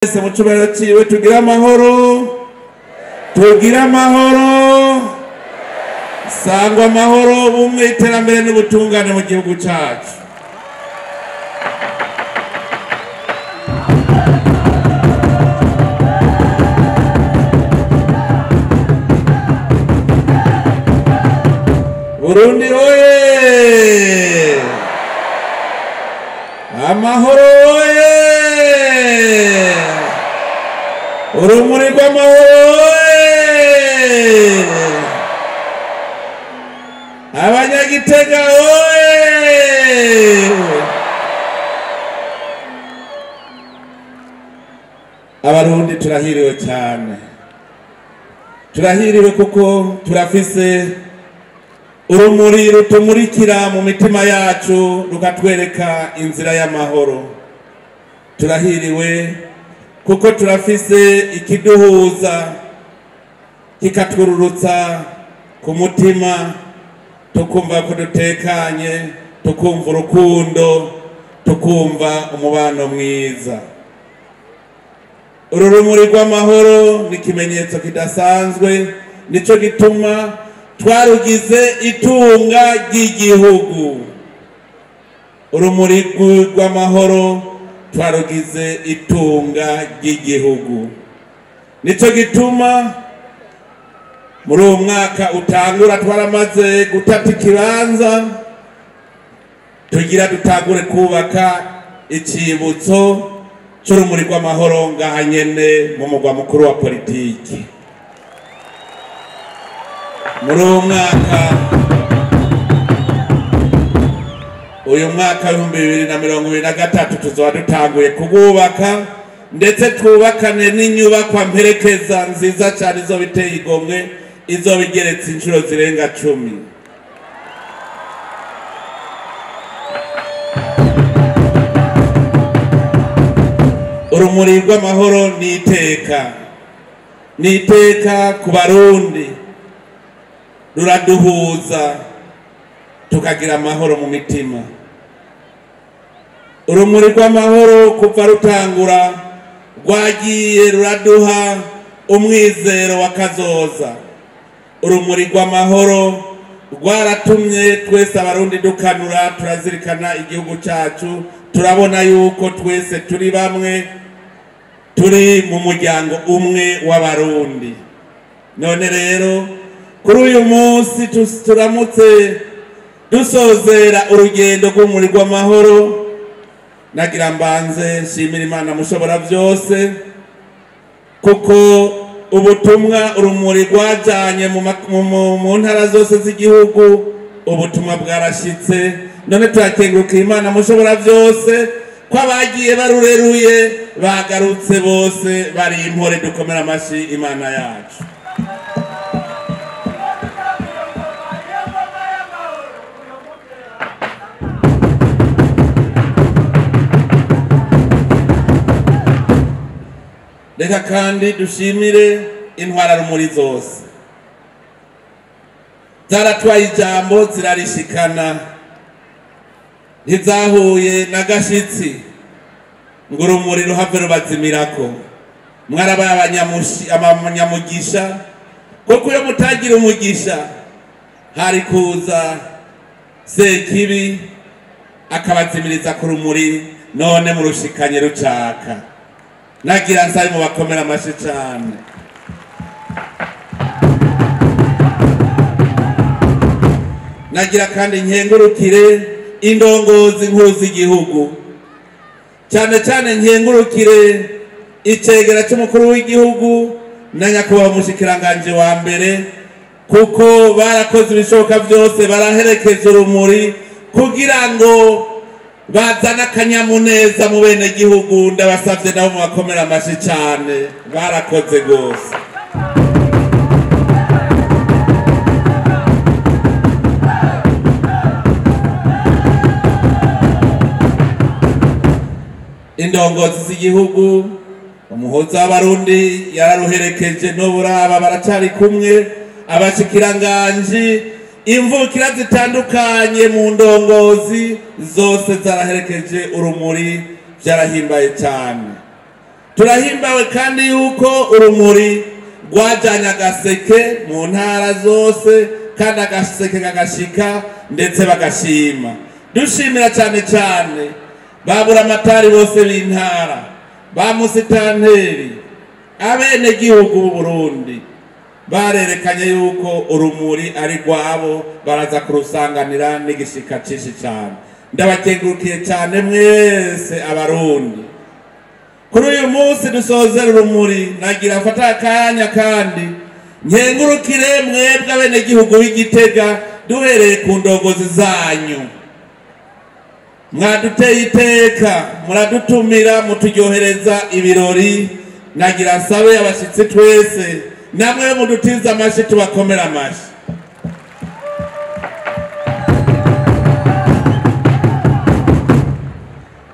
Mwese mu cyubahiro ciwe tugire amahoro, tugire amahoro, sangwa amahoro, ubumwe, iterambere n'ubutungane mu gihugu cyacu. Burundi oye! Amahoro oye! Urumuri rw'amahoro oye! Abanyagitega oye! Abarundi turahiriwe cyane, turahiriwe kuko turafise urumuri rutumurikira mu mitima yacu rukatwereka inzira y'amahoro. Turahiriwe kuko turafise ikiduhuza kikatwururutsa ku mutima, tukumva ko dutekanye, tukumva urukundo, tukumva umubano mwiza. Uru rumuri rw'amahoro ni ikimenyetso kidasanzwe, nico gituma twarugize itunga ry'igihugu. Urumuri rw'amahoro twarugize itunga ry'igihugu, nico gituma muri uwo mwaka utangura twaramaze gutata ikibanza tugira dutangure kubaka icibutso c'urumuri rw'amahoro ngaha nyene mu mugwa mukuru wa politiki. Muri uwo mwaka, uyu mwaka 2023 tuzoba dutanguye kububaka, ndetse twubakane n'inyubakwa mperekeza nziza cyane izoba iteye igomwe, izoba igeretse inshuro zirenga 10. Urumuri rw'amahoro ni iteka, ni iteka ku Barundi, ruraduhuza tukagira amahoro mu mitima. Urumuri rw'amahoro kuva rutangura rwagiye ruraduha umwizero wa kazoza. Urumuri rw'amahoro rwaratumye twese Abarundi dukanura, turazirikana igihugu cyacu, turabona yuko twese turi bamwe, turi mu muryango umwe w'Abarundi. None rero kuri uyu munsi turamutse dusozera urugendo rw'umuri rw'amahoro, nagira mbanze nshimira Imana mushobora byose, kuko ubutumwa urumuri rwajanye mu ntara zose z'igihugu, ubutumwa bwarashitse. None turakenguruka Imana mushobora byose ko abagiye barureruye bagarutse bose bari impore. Dukomera amashi Imana yacu. Reka kandi dushimire intwararumuri zose zaratwaye ijambo zirarishikana, ntizahuye na gashitsi ngo urumuri ruhave rubazimirako. Mwarabaye abanyamugisha, kuko iyo mutagira umugisha hari kuza Sekibi akabazimiriza ku rumuri, none murushikanye rucaka. Nagira nsabe mu bakomera amashi cyane. Nagira kandi nkengurukire indongozi nkuru z'igihugu, cyane cyane nkengurukire icegera cy'umukuru w'igihugu na nyakubahwa umushikiranganji wa mbere, kuko barakoze ibishoboka byose, baraherekeza urumuri kugira ngo bazana akanyamuneza mu bene gihugu. Ndabasavye nabo mubakomera amashi cyane, barakoze gose. Indongozi z'igihugu, umuhuza w'Abarundi yararuherekeje, n'uburaba baracari kumwe, abashikiranganji, imvukira zitandukanye mu ndongozi zose zaraherekeje urumuri, byarahimbaye cyane. Turahimbawe kandi yuko urumuri rwajanye agaseke mu ntara zose, kandi agaseke kagashika ndetse bagashima. Dushimira cyane cyane babura amatari bose b'intara, ba musitanteri, abenegihugu b'u Burundi barerekanye yuko urumuri ari rwabo, baraza kurusanganira n'igishika cinshi cyane. Ndabakengurukiye cyane mwese Abarundi. Kuri uyu munsi dusozera urumuri, nagira mfata akanya kandi nkengurukire mwebwe abenegihugu b'Igitega, duhereye ku ndongozi zanyu. Mwaduteye iteka, muradutumira, muturyohereza ibirori. Nagira nsabe abashitsi twese namwe mudutize amashi, tubakomera amashi.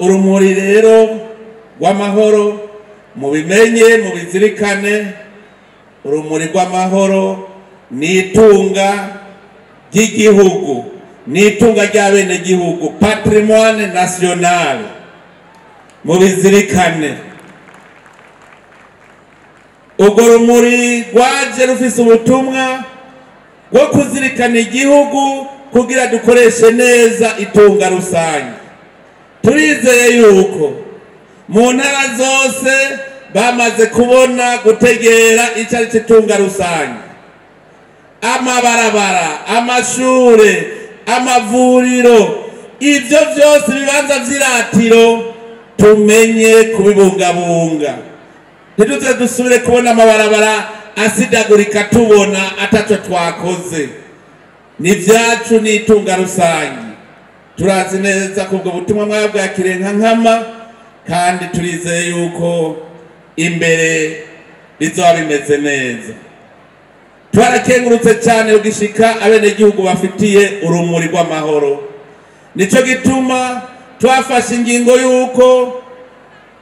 Urumuri rero rw'amahoro mubimenye, mubizirikane. Urumuri rw'amahoro ni itunga ry'igihugu, ni itunga ry'abenegihugu, patrimoine national, mubizirikane. Urwo rumuri rwaje rufise ubutumwa bwo kuzirikana igihugu kugira dukoreshe neza itunga rusange. Turizeye yuko mu ntara zose bamaze kubona gutegera icyo ari cyo itunga rusange. Amabarabara, amashure, amavuriro, ivyo vyose ibibanza vy'iratiro tumenye kubibungabunga. Ntituze dusubire kubona amabarabara asidagurika tubona ataco twakoze. Ni vyacu, ni itunga rusange. Turazi neza ko ubwo butumwa mwabwakiriye nka nkama, kandi turizeye yuko imbere bizoba bimeze neza. Twarakengurutse cyane ugishika abenegihugu bafitiye urumuri rw'amahoro. Nico gituma twafashe ingingo yuko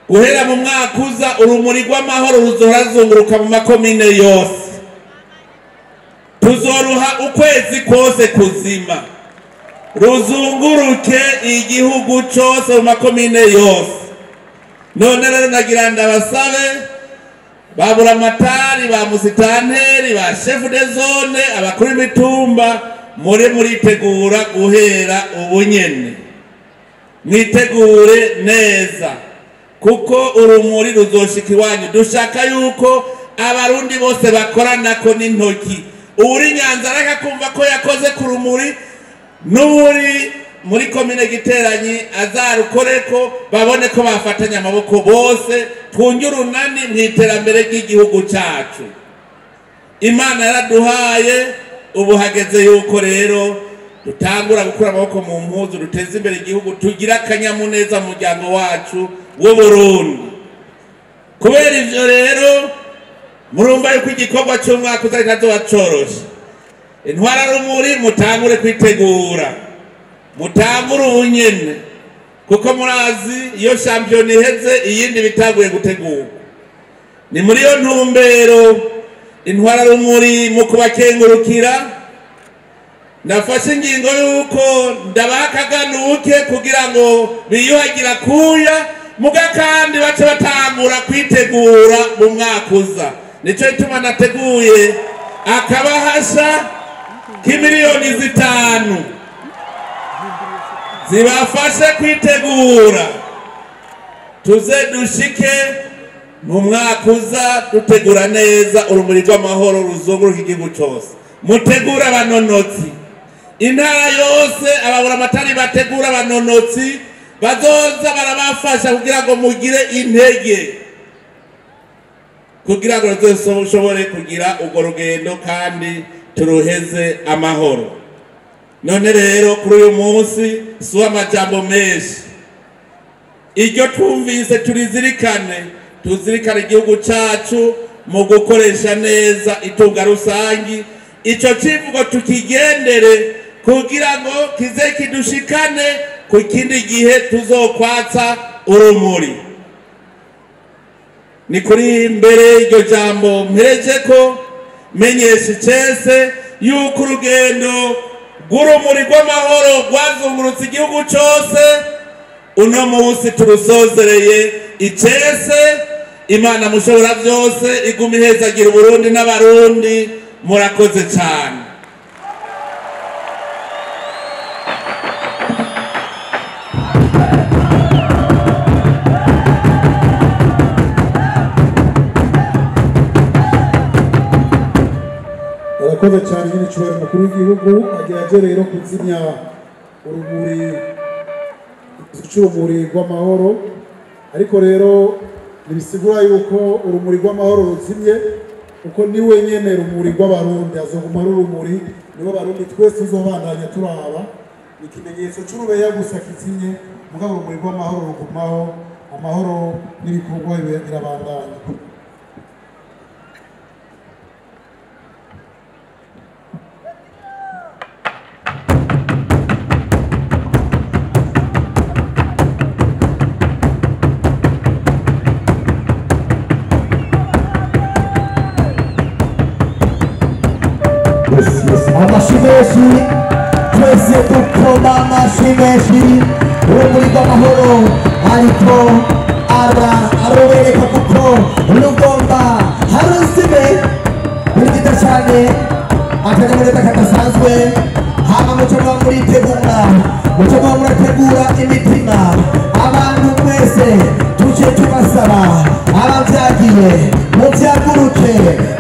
guhera mu mwaka uza urumuri rw'amahoro ruzohora ruzunguruka mu makomine yose. Tuzoruha ukwezi kose kuzima, ruzunguruke igihugu cose mu makomine yose. None rero nagira ndabasabe babura amatari, ba musitanteri, ba chef de zone, abakuru b'imitumba, muri muritegura guhera ubunyene. Mwitegure neza kuko urumuri ruzoshika iwanyu. Dushaka yuko Abarundi bose bakoranako n'intoki. Uri Nyanza araka kumva ko yakoze ku rumuri, n'uri muri komine Giteranyi azarukoreko, babone ko bafatanya amaboko bose, twunge urunani mu iterambere ry'igihugu cacu. Imana yaraduhaye, ubu hageze yuko rero dutangura gukura amaboko mu mpuzu, duteze imbere igihugu, tugire akanyamuneza mu muryango wacu w'Uburundi. Kubera ivyo rero murumva yuko igikorwa c'umwaka uza kitazoba coroshe. Intwararumuri mutangure kwitegura, mutangure ubunyene, kuko murazi iyo shampiyona iheze iyindi bitaguye gutegurwa. Ni muri iyo ntumbero intwararumuri mu kubakengurukira nafashe ingingo yuko ndabakaganuke kugira ngo biyuhagira kuya muga kandi bace batangura kwitegura mu mwaka uza. Nico gituma nateguye akabahasha k'imiliyoni 5 zibafashe kwitegura, tuze dushike mu mwaka uza dutegura neza urumuri rw'amahoro ruzunguruka igihugu cose. Mutegura abanonotsi, intara yose ababura amatari bategura abanonotsi bazoza barabafasha kugira ngo mugire intege, kugira ngo tuzoshobore kugira urwo rugendo kandi turuheze amahoro. None rero kuri uyu munsi si amajambo menshi, iryo twumvise turizirikane, tuzirikane igihugu cacu mu gukoresha neza itunga rusangi. Ico civugo tukigendere kugira ngo kize kidushikane ku kindi gihe tuzokwatsa urumuri. Ni kuri mbere iryo jambo mpereje ko menyesha icese yuko urugendo rw'urumuri rw'amahoro rwazungurutse igihugu cose, uno munsi turusozereye icese. Imana mushobora byose iguma ihezagira Uburundi n'abarundi. Murakoze cyane. Murakoze cyane nyine cyubahiro mukuru w'igihugu agerageje rero kuzimya urumuri cy'urumuri rw'amahoro, ariko rero ntibisigura yuko urumuri rw'amahoro ruzimye, kuko ni wenyene rumuri rw'abarundi, azoguma ari urumuri nibo barundi twese tuzobandanya turaba. Ni ikimenyetso cy'urubeya gusa kizimye, mugabo urumuri rw'amahoro rugumaho, amahoro n'ibikorwa birabandanya. Amashimeshi twese dukoma amashimeshi, urumuri rw'amahoro ariko arubereka kuko rugomba haruzime buri gito cyane akanyamuneza kadasanzwe. Hama muco muba muritegura, muco muba murategura imitima abantu mwese tuje tubasaba abavyagiye muvyaguruke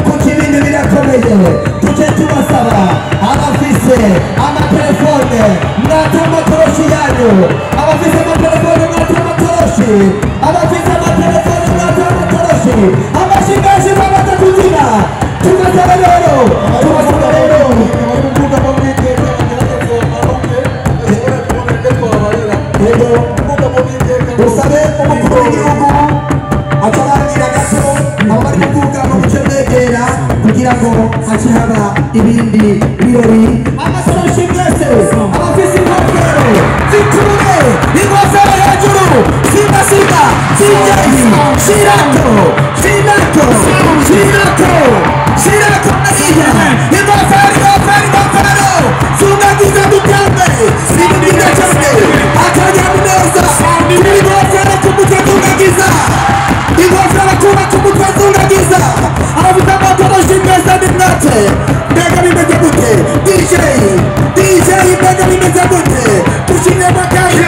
kuko ibintu birakomeye. Tuje tubasaba abafise amatelefone mwate amatoroshi yanyu, abafise amatelefone mwate amatoroshi, abafise amatelefone mwate amatoroshi, amashigashi bamaze kuzina. Tugasaba rero, tubasaba rero dusabe umukuru w'igihugu acarangira gato abo bari kuvuga mu bice mwegera kugira ngo hace haba ibindi birori. Amatoroshi mwese abafise inkofero ziture inkofero hejuru, simba simba sinjeyi shirako shirako shirako shirako hariya inkofero inkofero inkofero zungagiza dutambe ibintu byiza cyane akanyamuneza. Ingofero ku mutwe zungagiza, ingofero kuba ku mutwe zungagiza, abafite amatoroshi mwese ni mwate. Mbega bimeze gute DJ DJ, mbega bimeze gute? Dushimye makari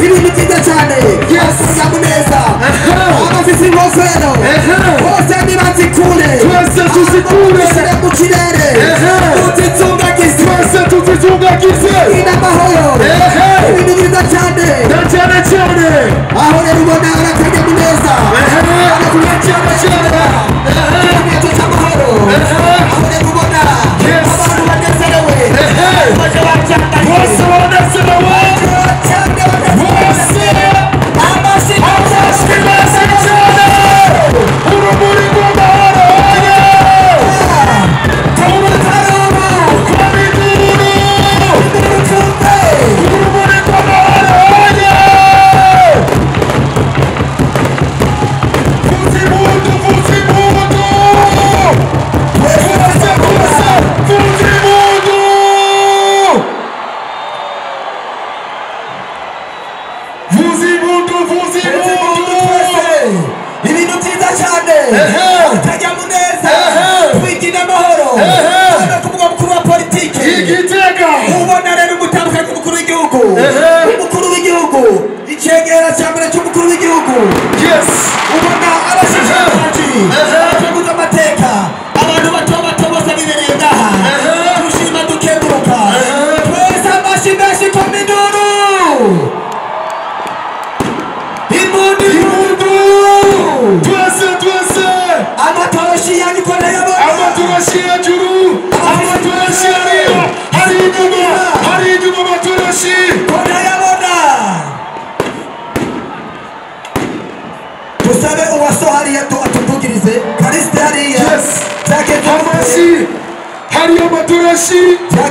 ibintu byiza cyane akanyamuneza. Abafite ingofero bose nibazikure, twese tuzikure mu kirere tuzizungagize, twese tuzizungagize inamahoro ibintu byiza cyane cyane cyane. Aho rero ubona arakanyamuneza ikimenyetso cy'amahoro. Aho rero ubona abantu banezerewe, baje bacyambaye bose baranezerewe bose amashyi amashyi meza cyane, urumuri rw'amahoro urumuri rw'amahoro. Vuza impundu, vuza impundu, twese twese vuza impundu. Vuza impundu, vuza impundu. Ibintu byiza cyane akanyamuneza, twigina amahoro hano ku mugwa mukuru wa politiki Igitega. Ubona rero umutambukanyi umukuru w'igihugu, umukuru w'igihugu, icegera cya mbere cy'umukuru w'igihugu. Ubona abashikiranganji, abateguza amateka, abantu bato bato bose bibereye ngaha. Dushima dukenguruka twese amashyi menshi koma induru, impundu impundu twese twese. Amatoroshi yanyu ko ndayabona, amatoroshi hejuru, amatoroshi hariya, hari inyuma, hari inyuma amatoroshi ko ndayabona. Dusabe uwaso hariya atuvugirize Karisite hariya. Byagenze gute? Amashyi hariya, amatoroshi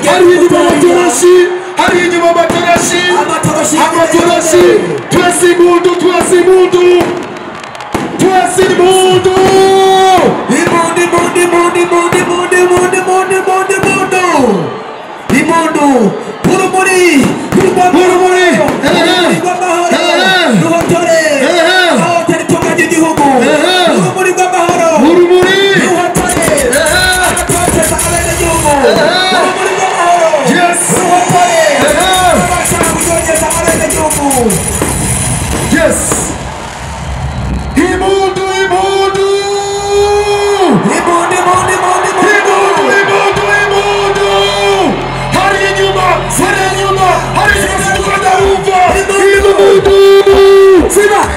hari inyuma, amatoroshi hari inyuma, amatoroshi amatoroshi amatoroshi twese impundu, twese impundu, twese impundu. Impundu impundu impundu impundu impundu impundu impundu impundu impundu impundu urumuri Urumuri. Urumuri rw'amahoro ruhotore ruhotore itunga ry'igihugu.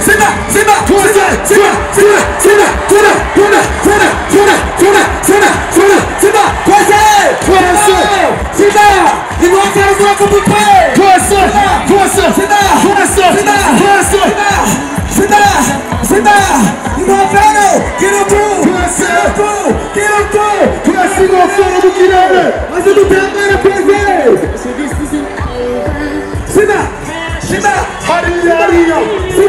Simba, Simba, Simba, Simba, Simba, Simba, Simba, Simba, Simba, Simba, Simba, Simba, Simba, twese, Twese. Simba, ingofero ziba ku mutwe. Twese, twese, Simba, twese, Simba, twese. Simba, Simba, ingofero, kirutu, Twese. kirutu, kirutu. Twese ingofero mu kirere. Maze dutembere twese. Simba, Simba, Hariya, hariya,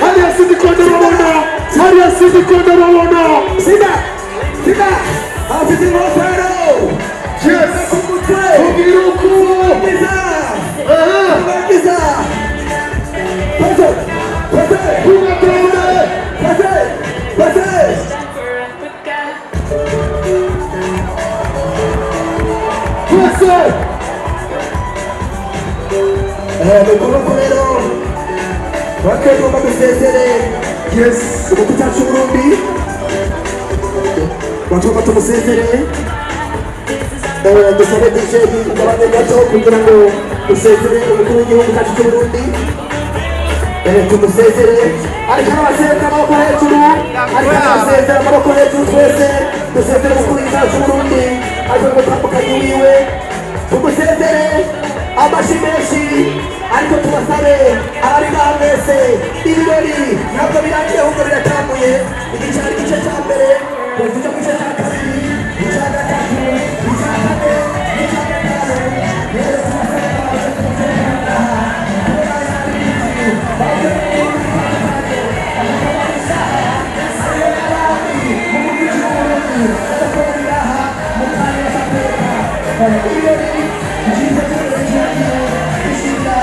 hariya sinzi ko ndababona, hariya sinzi ko ndababona. Simba, Simba, afite ingofero. Yes. Ku mutwe. Kugira uku. Ngiza. Aha. Ngiza. Twese, twese, Tugatonde. twese, twese. Twese. Nuko rero bakagomba dusezere. Yes. Igihugu cyacu Burundi batugomba tumusezere. Dusabe DJ ugabanye gato kugira ngo dusezere umukuru w'igihugu cyacu cy'u Burundi. Tumusezere ariko arabasezera amaboko hejuru, ariko arabasezera amaboko hejuru. Twese dusezere umukuru w'igihugu cyacu cy'u Burundi, ariko n'umutambukanyi wiwe tumusezere amashyi menshi. Ariko tubasabe abari ngaha mwese, ibirori ntabwo birangiye ahubwo biratanguye. Igice ari igice cya mbere, tuja mu gice cya kabiri, icya gatatu, icya kane n'icya gatanu. Rero tubasabe ibirori byiza cyane birangiye dushimira.